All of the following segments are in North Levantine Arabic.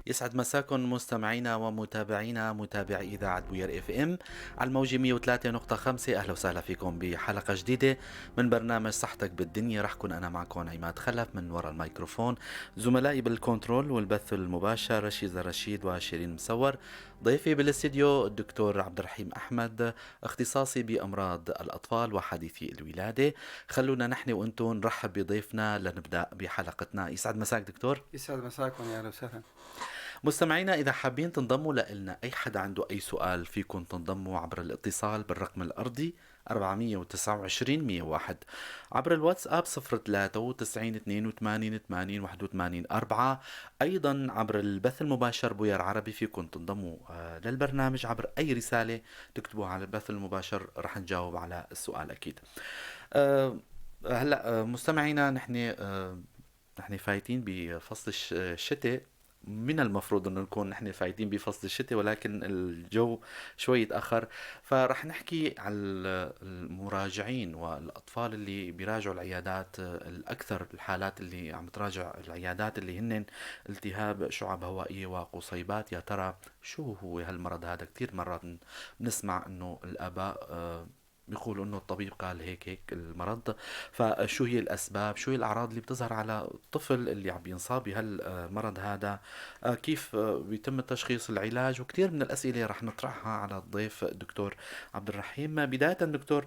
يسعد مساكم مستمعينا ومتابعينا متابعي إذاعة بوير FM على الموجة 103.5. أهلا وسهلا فيكم بحلقة جديدة من برنامج صحتك بالدنيا. رح كون أنا معكم عماد خلف من وراء الميكروفون، زملائي بالكنترول والبث المباشر رشيد رشيد وشيرين مصور. ضيفي بالاستديو الدكتور عبد الرحيم أحمد، اختصاصي بأمراض الأطفال وحديثي الولادة. خلونا نحن وأنتم نرحب بضيفنا لنبدأ بحلقتنا. يسعد مساك دكتور. يسعد مساكم، يا أهلا وسهلا. مستمعينا إذا حابين تنضموا لنا، أي حدا عنده أي سؤال فيكم تنضموا عبر الاتصال بالرقم الأرضي 429 101، عبر الواتساب 0 93 82 80 81 4، أيضا عبر البث المباشر بوير عربي فيكم تنضموا للبرنامج عبر أي رسالة تكتبوها على البث المباشر، رح نجاوب على السؤال أكيد. هلا مستمعينا، نحن فايتين بفصل الشتاء، من المفروض انه نكون نحن فايتين بفصل الشتاء ولكن الجو شوي تأخر، فرح نحكي على المراجعين والأطفال اللي بيراجعوا العيادات. الأكثر الحالات اللي عم تراجع العيادات اللي هن التهاب شعب هوائية وقصيبات. يا ترى شو هو هالمرض هذا؟ كثير مرات بنسمع انه الآباء بيقولوا انه الطبيب قال هيك هيك المرض، فشو هي الاسباب؟ شو هي الاعراض اللي بتظهر على الطفل اللي عم ينصاب بهالمرض هذا؟ كيف بيتم التشخيص، العلاج، وكثير من الاسئله رح نطرحها على الضيف الدكتور عبد الرحيم. بدايه دكتور،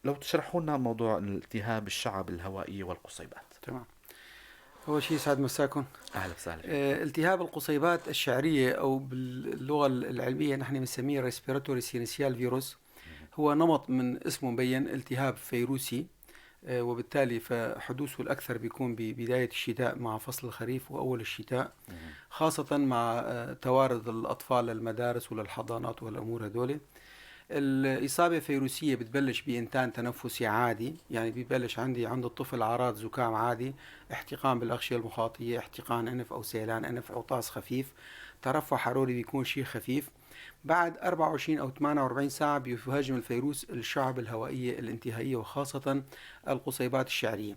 لو تشرحوا لنا موضوع التهاب الشعب الهوائيه والقصيبات. تمام، أول شيء يسعد مساكم. اهلا وسهلا. التهاب القصيبات الشعرية أو باللغة العلمية نحن بنسميه respiratory syncytial virus، هو نمط من اسمه مبين التهاب فيروسي، وبالتالي فحدوثه الأكثر بيكون ببداية الشتاء مع فصل الخريف وأول الشتاء، خاصة مع توارد الأطفال للمدارس وللحضانات والأمور هدول. الإصابة فيروسية بتبلش بإنتان تنفسي عادي، يعني بيبلش عندي عند الطفل أعراض زكام عادي، احتقان بالأغشية المخاطية، احتقان أنف أو سيلان أنف، عطاس خفيف، ترفع حراري بيكون شيء خفيف. بعد 24 أو 48 ساعة بيهاجم الفيروس الشعب الهوائية الانتهائية وخاصة القصيبات الشعرية.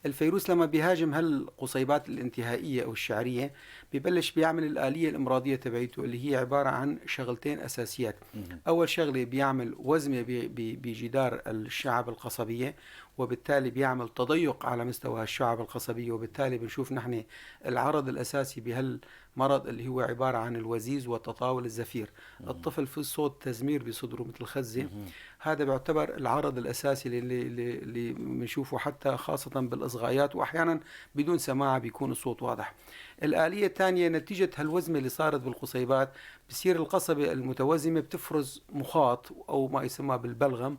الفيروس لما بيهاجم هالقصيبات الانتهائية أو الشعرية ببلش بيعمل الآلية الإمراضية تبعيته اللي هي عبارة عن شغلتين أساسيات. أول شغلة بيعمل وزمة بجدار الشعب القصبية، وبالتالي بيعمل تضيق على مستوى الشعب القصبية، وبالتالي بنشوف نحن العرض الأساسي بهالمرض اللي هو عبارة عن الوزيز وتطاول الزفير. الطفل في صوت تزمير بصدره مثل خزة، هذا بيعتبر العرض الأساسي اللي بنشوفه حتى خاصة بالإصغائيات، وأحيانا بدون سماعة بيكون الصوت واضح. الآلية الثانية نتيجة هالوزمة اللي صارت بالقصيبات بصير القصبة المتوزمة بتفرز مخاط أو ما يسمى بالبلغم،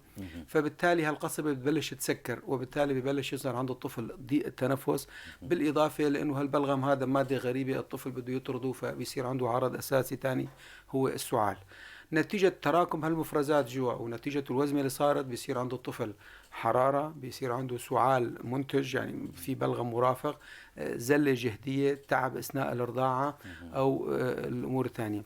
فبالتالي هالقصبة بتبلش تسكر، وبالتالي ببلش يظهر عند الطفل ضيق التنفس، بالإضافة لأنه هالبلغم هذا مادة غريبة الطفل بده يطرده، فبيصير عنده عرض أساسي ثاني هو السعال. نتيجة تراكم هالمفرزات جوا ونتيجة الوزمة اللي صارت بيصير عند الطفل حرارة، بيصير عنده سعال منتج يعني في بلغم مرافق، زلة جهدية، تعب أثناء الرضاعة أو الأمور الثانية.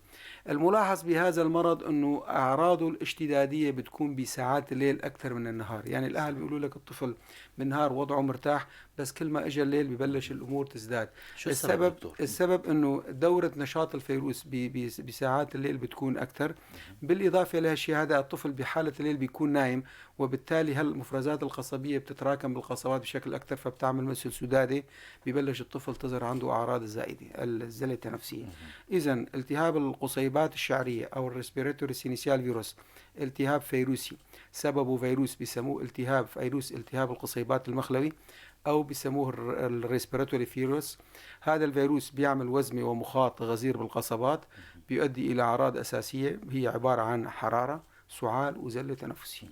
الملاحظ بهذا المرض أنه أعراضه الاشتدادية بتكون بساعات الليل أكثر من النهار، يعني الأهل بيقولوا لك الطفل بالنهار وضعه مرتاح، بس كل ما إجا الليل ببلش الأمور تزداد. شو السبب دكتور؟ السبب أنه دورة نشاط الفيروس بساعات الليل بتكون أكثر. بالإضافة لهالشيء هذا الطفل بحالة الليل بيكون نايم، وبالتالي هالمفرزات القصبية بتتراكم بالقصبات بشكل أكثر، فبتعمل مثل سدادة، ببلش الطفل تظهر عنده أعراض الزائدة الزلة التنفسية. إذا التهاب القصيبات الشعرية أو ال respiratory syncytial virus التهاب فيروسي سببه فيروس بيسموه التهاب فيروس التهاب القصيبات المخلوي أو بيسموه ال respiratory virus. هذا الفيروس بيعمل وزمة ومخاط غزير بالقصبات، بيؤدي إلى أعراض أساسية هي عبارة عن حرارة، سعال، وزلة تنفسية.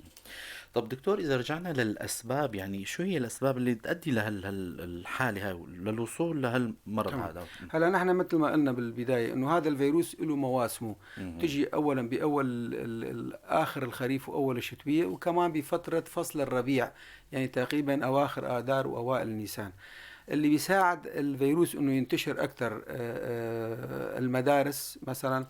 طب دكتور، إذا رجعنا للأسباب، يعني شو هي الأسباب اللي تؤدي لهالحالة هاي، للوصول لهالمرض هذا؟ هلا نحن مثل ما قلنا بالبداية إنه هذا الفيروس له مواسمه، تجي أولا بأول آخر الخريف وأول الشتوية، وكمان بفترة فصل الربيع، يعني تقريبا أواخر آذار وأوائل نيسان. اللي بيساعد الفيروس انه ينتشر اكثر المدارس مثلا.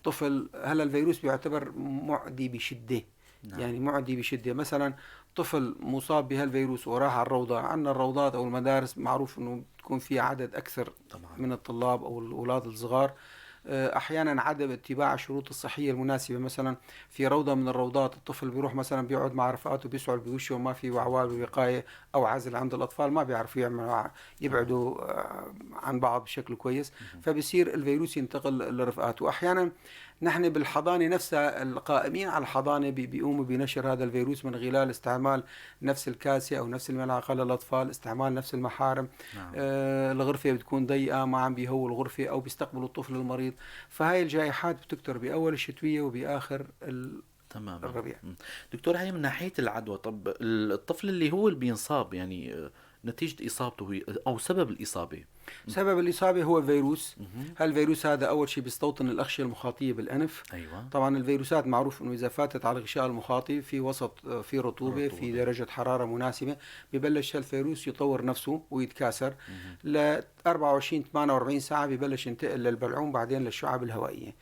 طفل هلا الفيروس بيعتبر معدي بشده، نعم. يعني معدي بشدة. مثلا طفل مصاب بهالفيروس وراح على الروضة، عندنا الروضات أو المدارس معروف أنه بتكون فيها عدد أكثر طبعا من الطلاب أو الأولاد الصغار. احيانا عدم اتباع الشروط الصحية المناسبة، مثلا في روضة من الروضات الطفل بيروح مثلا بيقعد مع رفقاته بيسعل بوشه وما في وعوال ووقايه او عزل عند الاطفال، ما بيعرفوا يعملوا يبعدوا عن بعض بشكل كويس، فبصير الفيروس ينتقل لرفقاته. احيانا نحن بالحضانه نفسها القائمين على الحضانة بيقوموا بنشر هذا الفيروس من خلال استعمال نفس الكاسه او نفس الملعقه للاطفال، استعمال نفس المحارم. نعم. الغرفة بتكون ضيقه، ما عم بيهووا الغرفة او بيستقبلوا الطفل المريض. فهاي الجائحات بتكتر باول الشتوية وباخر تماما الربيع. دكتور، هاي من ناحية العدوى. طب الطفل اللي هو اللي بينصاب، يعني نتيجة اصابته او سبب الاصابة؟ سبب الإصابة هو فيروس. هالفيروس هذا أول شيء بيستوطن الأغشية المخاطية بالأنف. أيوة. طبعا الفيروسات معروف أنه إذا فاتت على الغشاء المخاطي في وسط في رطوبة، في درجة حرارة مناسبة، ببلش هالفيروس يطور نفسه ويتكاثر. ل 24 48 ساعة ببلش ينتقل للبلعوم، بعدين للشعب الهوائية.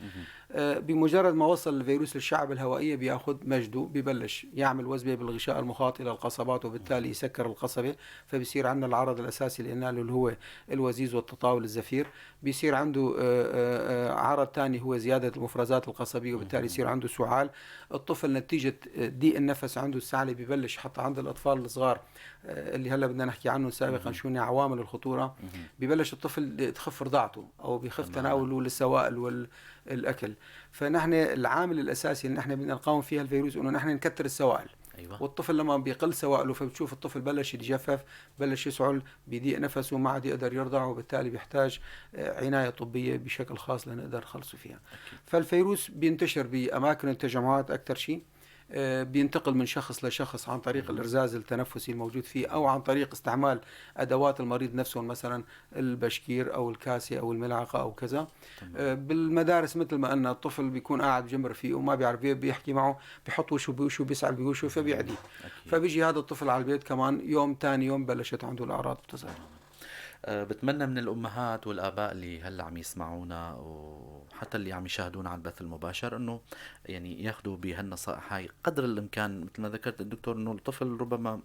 بمجرد ما وصل الفيروس للشعب الهوائية بياخذ مجده، ببلش يعمل وزبة بالغشاء المخاطي للقصبات، وبالتالي يسكر القصبة، فبصير عندنا العرض الأساسي اللي قلنا له اللي هو الوزيز والتطاول الزفير. بيصير عنده عرض ثاني هو زيادة المفرزات القصبية، وبالتالي يصير عنده سعال. الطفل نتيجة ضيق النفس عنده السعلة ببلش حتى عند الأطفال الصغار اللي هلا بدنا نحكي عنه سابقا شو هن عوامل الخطورة، ببلش الطفل تخف رضاعته أو بخف تناوله للسوائل والأكل. فنحن العامل الأساسي اللي نحن بدنا نقاوم فيها الفيروس إنه نحن نكتر السوائل. أيوة. والطفل لما بيقل سوائله فبتشوف الطفل بلش يتجفف، بلش يسعل، بيضيق نفسه، ما عاد يقدر يرضع، وبالتالي بيحتاج عناية طبية بشكل خاص لنقدر نخلصه فيها. أكيد. فالفيروس بينتشر بأماكن التجمعات أكثر شيء، بينتقل من شخص لشخص عن طريق الإرزاز التنفسي الموجود فيه، أو عن طريق استعمال أدوات المريض نفسه، مثلا البشكير أو الكاسة أو الملعقة أو كذا. بالمدارس مثل ما قلنا الطفل بيكون قاعد بجنب رفيقه وما بيعرف بيحكي معه، بحط وشه بوشه، بيسعل بوشه، فبيعدي. فبيجي هذا الطفل على البيت كمان يوم تاني يوم بلشت عنده الأعراض بتظهر. بتمنى من الأمهات والآباء اللي هلأ عم يسمعونا وحتى اللي عم يشاهدونا على البث المباشر إنه يعني ياخذوا بهالنصائح هاي قدر الإمكان. مثل ما ذكرت الدكتور إنه الطفل ربما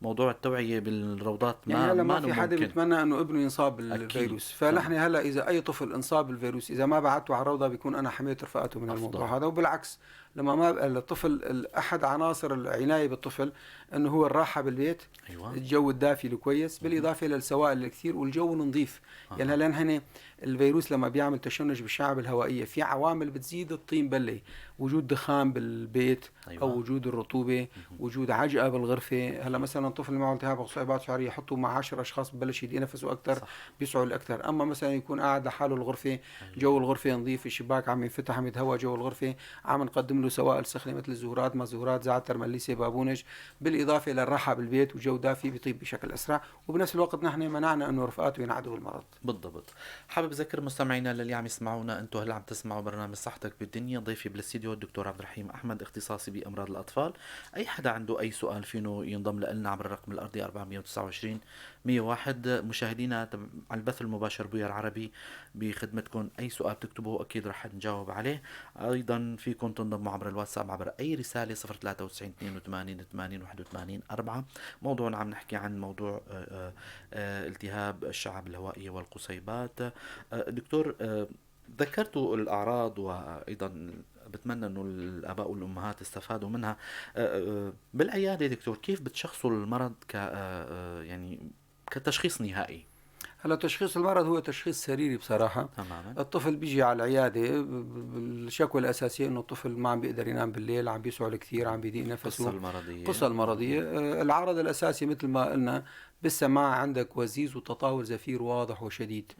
موضوع التوعية بالروضات ما يعني هلا ما في حدا بيتمنى إنه ابنه ينصاب بالفيروس. فنحن هلا إذا أي طفل انصاب بالفيروس إذا ما بعته على الروضة بيكون أنا حميت رفقاته من الموضوع هذا. وبالعكس لما ما الطفل، أحد عناصر العناية بالطفل أنه هو الراحة بالبيت. أيوة. الجو الدافي الكويس، بالإضافة للسوائل الكثير والجو النظيف. يعني هلا نحن الفيروس لما بيعمل تشنج بالشعب الهوائية في عوامل بتزيد الطين بلة، وجود دخان بالبيت. أيوة. أو وجود الرطوبة، وجود عجقة بالغرفة. هلا مثلا طفل معه التهاب قصيبات شعرية يحطه مع 10 أشخاص ببلش يضيق نفسه أكثر، بيسعل أكثر. أما مثلا يكون قاعد لحاله الغرفة. أيوة. جو الغرفة نظيف، الشباك عم ينفتح، عم يتهوى جو الغرفة، عم نقدم له سوائل سخنة مثل الزهورات، ما زهورات، زعتر، مليسة، بابونج، بالإضافة للراحة بالبيت وجو دافي بيطيب بشكل أسرع. وبنفس الوقت نحن منعنا أنه رفقاته ينعدوا بالمرض. بالضبط. حابب أذكر مستمعينا اللي عم يسمعونا، أنتم هلا عم تسمعوا برنامج صحتك بالدنيا، ضيفي بالاستديو الدكتور عبد الرحيم أحمد، اختصاصي بأمراض الأطفال. أي حدا عنده أي سؤال فينه ينضم لنا عبر الرقم الأرضي 429 101. مشاهدينا على البث المباشر بويا العربي بخدمتكم، أي سؤال تكتبوه أكيد رح نجاوب عليه. أيضا فيكم تنضموا عبر الواتساب عبر أي رسالة 093 82 80 81 4. موضوعنا عم نحكي عن موضوع التهاب الشعب الهوائية والقصيبات. دكتور، ذكرتوا الأعراض وأيضا بتمنى أنه الآباء والأمهات استفادوا منها. بالعيادة دكتور كيف بتشخصوا المرض يعني كتشخيص نهائي؟ هلا تشخيص المرض هو تشخيص سريري بصراحة. تماما. الطفل بيجي على العيادة الشكوى الأساسية إنه الطفل ما عم بيقدر ينام بالليل، عم بيسعل كثير، عم بيضيق نفسه. القصة المرضية. العرض الأساسي مثل ما قلنا بالسماع عندك وزيز وتطاول زفير واضح وشديد.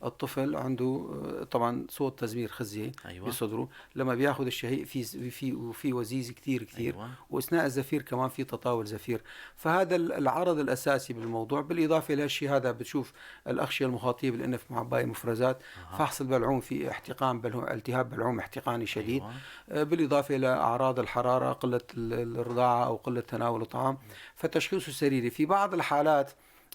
الطفل عنده طبعا صوت تزمير خزي. أيوة. بصدره لما بياخذ الشهيق في في في وزيز كثير كثير. أيوة. واثناء الزفير كمان في تطاول زفير. فهذا العرض الاساسي بالموضوع. بالاضافة لهالشيء هذا بتشوف الاغشيه المخاطيه بالانف معبايه مفرزات. فحص البلعوم في احتقان بلعوم، التهاب بلعوم احتقاني شديد. أيوة. بالاضافة الى اعراض الحرارة، قلة الرضاعة او قلة تناول الطعام. فتشخيصه سريري. في بعض الحالات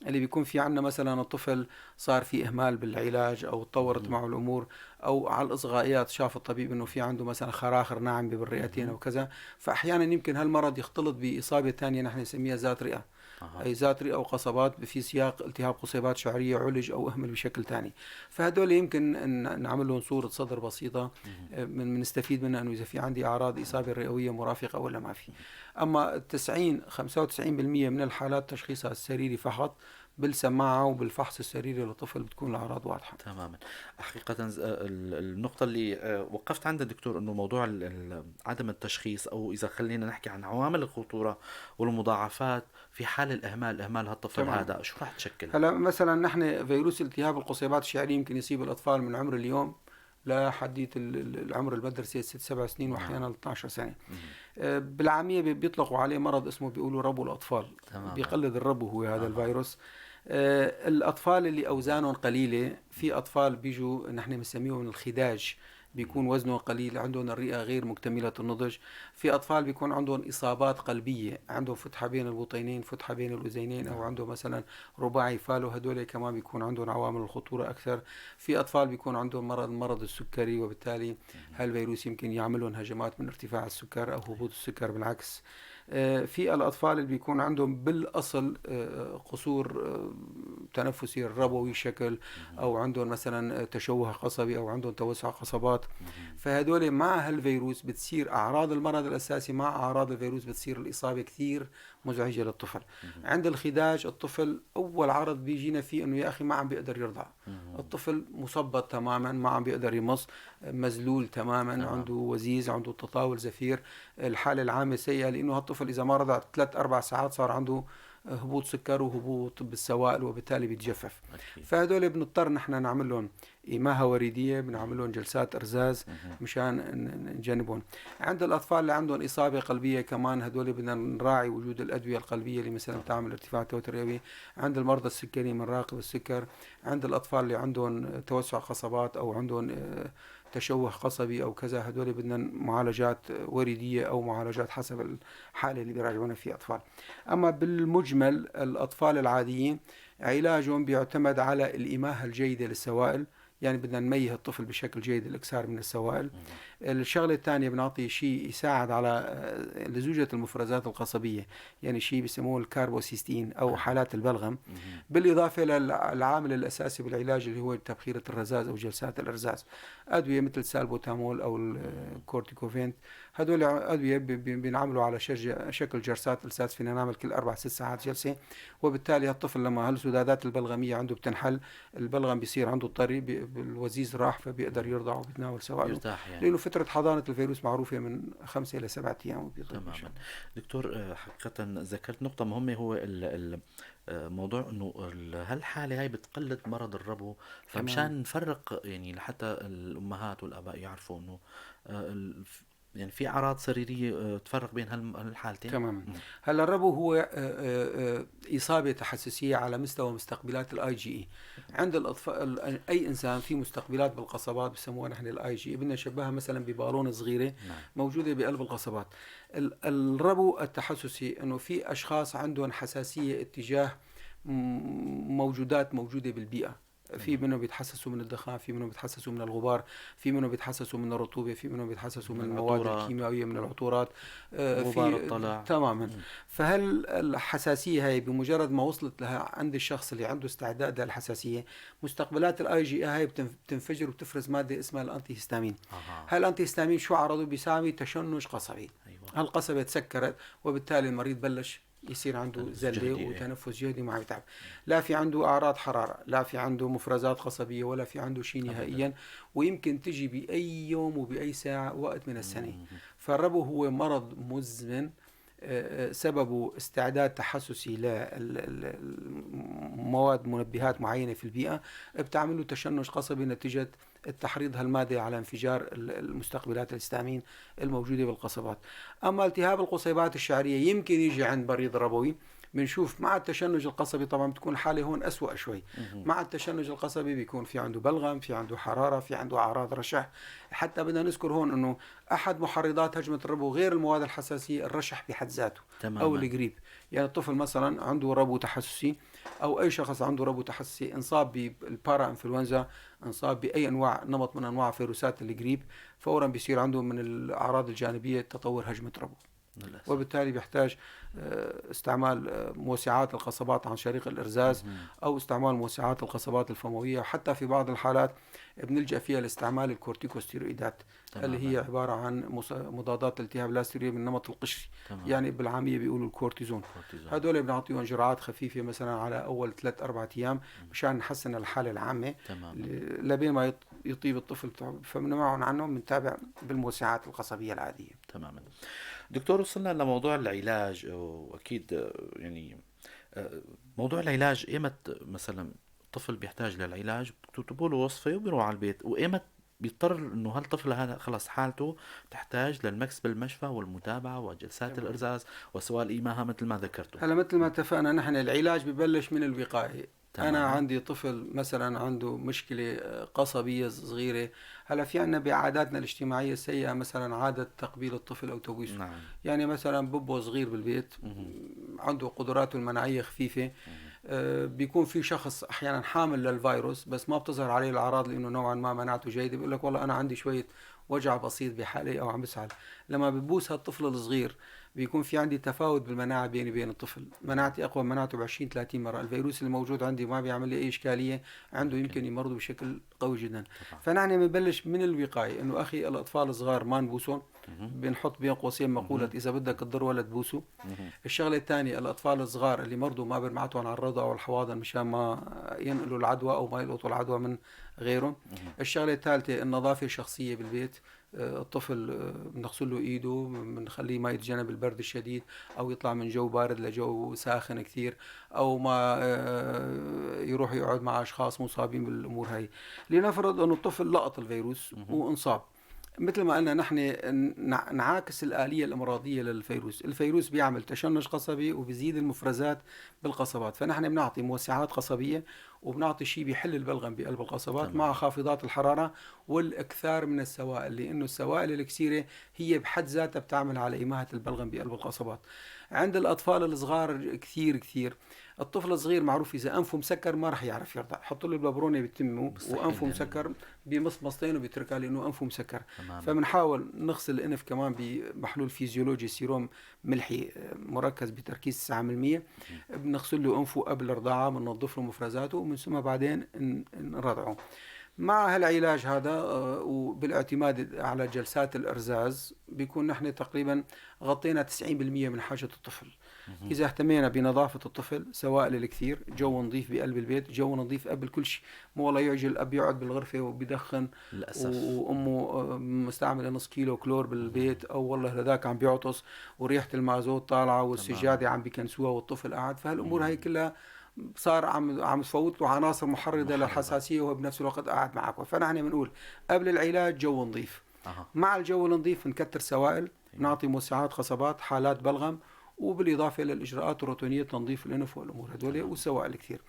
اللي بيكون في عندنا مثلا الطفل صار في اهمال بالعلاج او تطورت معه الامور، او على الاصغائيات شاف الطبيب انه في عنده مثلا خراخر ناعمة بالرئتين او كذا، فاحيانا يمكن هالمرض يختلط باصابة ثانية نحن نسميها ذات رئه. اي ذات رئه وقصبات في سياق التهاب قصيبات شعرية عولج او اهمل بشكل ثاني. فهدول يمكن نعمل لهم صوره صدر بسيطة من نستفيد منها انه اذا في عندي اعراض اصابه رئويه مرافقة ولا ما في. اما 90 95% من الحالات تشخيصها السريري فقط بالسماعة وبالفحص السريري للطفل بتكون الأعراض واضحة. تماما. حقيقة النقطة اللي وقفت عندها دكتور أنه موضوع عدم التشخيص، أو إذا خلينا نحكي عن عوامل الخطورة والمضاعفات في حال الإهمال، إهمال هالطفل هذا شو راح تشكل؟ هلا مثلا نحن فيروس التهاب القصيبات الشعرية يمكن يصيب الأطفال من عمر اليوم لحديت العمر المدرسي 6-7 سنين وأحيانا 12 سنة. بالعامية بيطلقوا عليه مرض اسمه بيقولوا ربو الأطفال. بيقلد الربو هو هذا الفيروس. الأطفال اللي أوزانهم قليلة، في أطفال بيجوا نحن بنسميهم الخداج، بيكون وزنهم قليل، عندهم الرئة غير مكتملة النضج. في أطفال بيكون عندهم إصابات قلبية، عندهم فتحة بين البطينين، فتحة بين الأذينين، أو عندهم مثلا رباعي فالو، هدول كمان بيكون عندهم عوامل الخطورة أكثر. في أطفال بيكون عندهم مرض السكري، وبالتالي هالفيروس يمكن يعملهم هجمات من ارتفاع السكر أو هبوط السكر بالعكس. في الأطفال اللي بيكون عندهم بالأصل قصور تنفسي ربوي شكل، أو عندهم مثلا تشوه قصبي، أو عندهم توسع قصبات. فهدول مع هالفيروس بتصير أعراض المرض الأساسي مع أعراض الفيروس بتصير الإصابة كثير مزعجة للطفل. عند الخداج الطفل أول عرض بيجينا فيه أنه يا أخي ما عم بيقدر يرضع. الطفل مثبط تماما، ما عم بيقدر يمص، مزلول تماما، عنده وزيز، عنده تطاول زفير، الحالة العامة سيئة، لأنه هالطفل إذا ما رضع 3-4 ساعات صار عنده هبوط سكر وهبوط بالسوائل، وبالتالي بيتجفف. فهدول بنضطر نحن نعمل لهم إماهة وريدية، بنعمل لهم جلسات إرزاز مشان نجنبهم. عند الأطفال اللي عندهم إصابة قلبية كمان هدول بدنا نراعي وجود الأدوية القلبية اللي مثلا بتعمل ارتفاع توتر رئوي. عند المرضى السكري بنراقب السكر. عند الأطفال اللي عندهم توسع قصبات أو عندهم تشوه قصبي أو كذا، هدول بدنا معالجات وريدية أو معالجات حسب الحالة اللي بيراجعونا فيها أطفال. أما بالمجمل الأطفال العاديين علاجهم بيعتمد على الإماهة الجيدة للسوائل، يعني بدنا نميه الطفل بشكل جيد الإكسار من السوائل. الشغلة الثانية بنعطي شيء يساعد على لزوجة المفرزات القصبية، يعني شيء بيسموه الكاربوسيستين أو حالات البلغم، بالإضافة للعامل الأساسي بالعلاج اللي هو تبخيرة الرذاذ أو جلسات الإرزاز. أدوية مثل سالبوتامول أو الكورتيكوفينت، هدول أدوية بينعملوا على شكل جلسات إرزاز، فينا نعمل كل 4-6 ساعات جلسة، وبالتالي الطفل لما هالسدادات البلغمية عنده بتنحل، البلغم بيصير عنده طري، الوزيز راح، فبيقدر يرضع وبيتناول سوائله يعني. لأنه فترة حضانة الفيروس معروفة من 5 إلى 7 أيام وبيطيب. تماما. دكتور، حقيقة ذكرت نقطة مهمة، هو موضوع إنه هالحالة هاي بتقلد مرض الربو، فمشان نفرق يعني لحتى الأمهات والآباء يعرفوا إنه يعني في أعراض سريرية تفرق بين هالحالتين. تماما. هلا الربو هو إصابة تحسسية على مستوى مستقبلات الاي جي اي. عند الأطفال، أي إنسان في مستقبلات بالقصبات بسموها نحن الاي جي اي، بدنا نشبهها مثلا ببالونة صغيرة موجودة بقلب القصبات. الربو التحسسي إنه في أشخاص عندهم حساسية اتجاه موجودات موجودة بالبيئة، في منهم بيتحسسوا من الدخان، في منهم بيتحسسوا من الغبار، في منهم بيتحسسوا من الرطوبة، في منهم بيتحسسوا من المواد الكيميائية، من العطورات، غبار الطلع. تماما. فهل الحساسية هاي بمجرد ما وصلت لها عند الشخص اللي عنده استعداد للحساسية، مستقبلات الاي جي هاي بتنفجر وبتفرز مادة اسمها ال antihistamine. هال antihistamine شو عرضه؟ بيساوي تشنج قصبي. هالقصبة تسكرت، وبالتالي المريض بلش يصير عنده زلة وتنفس جهدي وما عم يتعب، لا في عنده أعراض حرارة، لا في عنده مفرزات قصبية، ولا في عنده شيء نهائيا، ويمكن تجي بأي يوم وبأي ساعة وقت من السنة. فالربو هو مرض مزمن سببه استعداد تحسسي لمواد منبهات معينة في البيئة، بتعمل له تشنج قصبي نتيجة التحريض هالمادة على انفجار المستقبلات الهستامين الموجودة بالقصبات. أما التهاب القصيبات الشعرية يمكن يجي عند مريض ربوي، بنشوف مع التشنج القصبي طبعا بتكون الحالة هون أسوأ شوي. مع التشنج القصبي بيكون في عنده بلغم، في عنده حرارة، في عنده أعراض رشح. حتى بدنا نذكر هون أنه احد محرضات هجمة الربو غير المواد الحساسية الرشح بحد ذاته. او الجريب. يعني الطفل مثلا عنده ربو تحسسي، او اي شخص عنده ربو تحسسي انصاب بال parainfluenza، انصاب باي انواع نمط من انواع فيروسات الجريب، فورا بيصير عنده من الاعراض الجانبية تطور هجمة ربو. للأسف. وبالتالي بيحتاج استعمال موسعات القصبات عن طريق الارزاز، او استعمال موسعات القصبات الفمويه، وحتى في بعض الحالات بنلجا فيها لاستعمال الكورتيكوستيرويدات. اللي هي عبارة عن مضادات التهاب لا ستيرويديه من النمط القشري. يعني بالعامية بيقولوا الكورتيزون. كورتيزون. هدول بنعطيهم جرعات خفيفة مثلا على اول 3 4 ايام مشان نحسن الحالة العامة لبين ما يطيب الطفل، فبنمنعهم عنهم، بنتابع بالموسعات القصبيه العادية. تماما. دكتور، وصلنا لموضوع العلاج، واكيد يعني موضوع العلاج ايمت مثلا طفل بيحتاج للعلاج، بتكتبوا له وصفه وبيروح على البيت، وايمت بيضطر انه هالطفل هذا خلص حالته تحتاج للمكث بالمشفى والمتابعة وجلسات الارزاز وسؤال ايماها مثل ما ذكرته؟ هلا مثل ما اتفقنا نحن العلاج ببلش من الوقاية. انا عندي طفل مثلا عنده مشكلة قصبيه صغيره. هلا في عندنا بعاداتنا الاجتماعية السيئة مثلا عادة تقبيل الطفل او تبويسه. يعني مثلا ببو صغير بالبيت عنده قدراته المناعية خفيفه، بيكون في شخص احيانا حامل للفيروس بس ما بتظهر عليه الاعراض لانه نوعا ما مناعته جيده، بيقول لك والله انا عندي شوية وجع بسيط بحالي او عم بسعل. لما ببوس هالطفل الصغير بيكون في عندي تفاوت بالمناعه بيني وبين الطفل، مناعتي اقوى من مناعته ب 20 30 مره. الفيروس اللي موجود عندي ما بيعمل لي اي اشكاليه، عنده يمكن يمرضه بشكل قوي جدا. فنحن بنبلش من الوقاية انه اخي الاطفال الصغار ما نبوسهم، بنحط بين قوسين مقولة اذا بدك تضر ولد بوسه. الشغلة الثانية، الاطفال الصغار اللي مرضوا ما بنبعتهم على الروضة او الحواضن مشان ما ينقلوا العدوى او ما يلقطوا العدوى من غيرهم. الشغلة الثالثه، النظافة الشخصية بالبيت. الطفل بنغسل له ايده، بنخليه ما يتجنب البرد الشديد او يطلع من جو بارد لجو ساخن كثير، او ما يروح يقعد مع اشخاص مصابين بالامور هاي. لنفرض انه الطفل لقط الفيروس وانصاب، مثل ما قلنا نحن نعاكس الآلية الإمراضية للفيروس. الفيروس بيعمل تشنج قصبي وبيزيد المفرزات بالقصبات، فنحن بنعطي موسعات قصبية وبنعطي شيء بيحل البلغم بقلب القصبات مع خافضات الحرارة والإكثار من السوائل، لأنه السوائل الكثيرة هي بحد ذاتها بتعمل على إماهة البلغم بقلب القصبات. عند الأطفال الصغار كثير كثير، الطفل الصغير معروف اذا انفه مسكر ما راح يعرف يرضع، حط له الببرونه بتمه وانفه مسكر بمص مصتين وبيتركها لانه انفه مسكر. فبنحاول نغسل الانف كمان بمحلول فيزيولوجي، سيروم ملحي مركز بتركيز 9%. بنغسل له انفه قبل الرضاعه، بننظف له مفرزاته، ومن ثم بعدين نرضعه. مع هالعلاج هذا وبالاعتماد على جلسات الارزاز بيكون نحن تقريبا غطينا 90% من حاجة الطفل. إذا اهتمينا بنظافة الطفل، سوائل الكثير، جو نظيف بقلب البيت، جو نظيف قبل كل شيء. مو والله يجي الأب يقعد بالغرفة وبيدخن للأسف. وأمه مستعملة نص كيلو كلور بالبيت، أو والله هذاك عم بيعطس وريحة المازوت طالعة والسجادة عم بيكنسوها والطفل قاعد. فهالأمور هي كلها صار عم تفوت له عناصر محرضه للحساسيه وهو بنفس الوقت قاعد معك. فنحن بنقول قبل العلاج جو نظيف. مع الجو النظيف نكتر سوائل، نعطي موسعات قصبات، حالات بلغم، وبالاضافة للاجراءات الروتينيه، تنظيف الانف والامور هدول والسوائل كثير.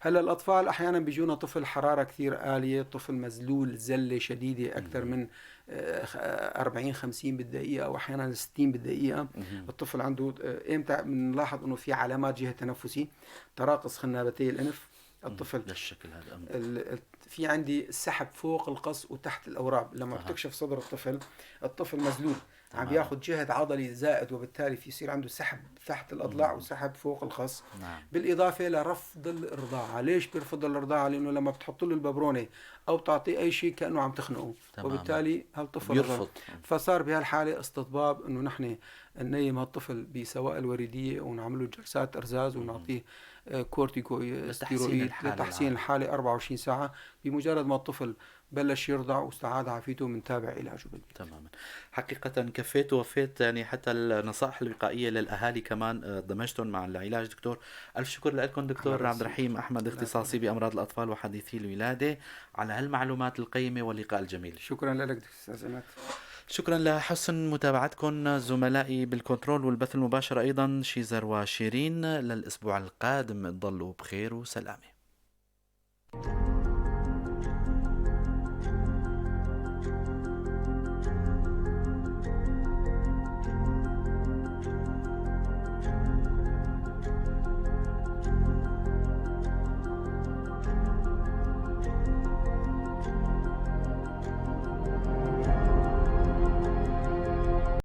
هلا الاطفال احيانا بيجونا طفل حرارة كثير عاليه، طفل مزلول زلة شديدة اكثر من 40 50 بالدقيقة او احيانا 60 بالدقيقه. الطفل عنده امتى بنلاحظ انه في علامات جهة تنفسي؟ تراقص خنابتي الانف الطفل للشكل هذا. في عندي سحب فوق القص وتحت الاوراب لما بتكشف صدر الطفل، الطفل مزلول عم بياخذ جهد عضلي زائد، وبالتالي في يصير عنده سحب تحت الاضلاع وسحب فوق الخص. بالاضافة لرفض الرضاعه. ليش بيرفض الرضاعه؟ لانه لما بتحط له الببرونه او بتعطيه اي شيء كانه عم تخنقه. وبالتالي هالطفل بيرفض. فصار بهالحالة استطباب انه نحن ننيم هالطفل بسوائل وريديه ونعمل له جلسات ارزاز ونعطيه كورتيكو ستيرويد لتحسين الحالة 24 ساعه. بمجرد ما الطفل بلش يرضع واستعاد عافيته بنتابع علاجه بالبيت. تماما، حقيقة كفيت ووفيت، يعني حتى النصائح الوقائية للأهالي كمان دمجتهم مع العلاج دكتور. ألف شكر لكم دكتور عبد الرحيم أحمد، اختصاصي بأمراض الأطفال وحديثي الولادة، على هالمعلومات القيمة واللقاء الجميل. شكرا لك أستاذ عماد. شكرا لحسن متابعتكم زملائي بالكنترول والبث المباشر أيضا شيزر وشيرين. للأسبوع القادم تضلوا بخير وسلامة.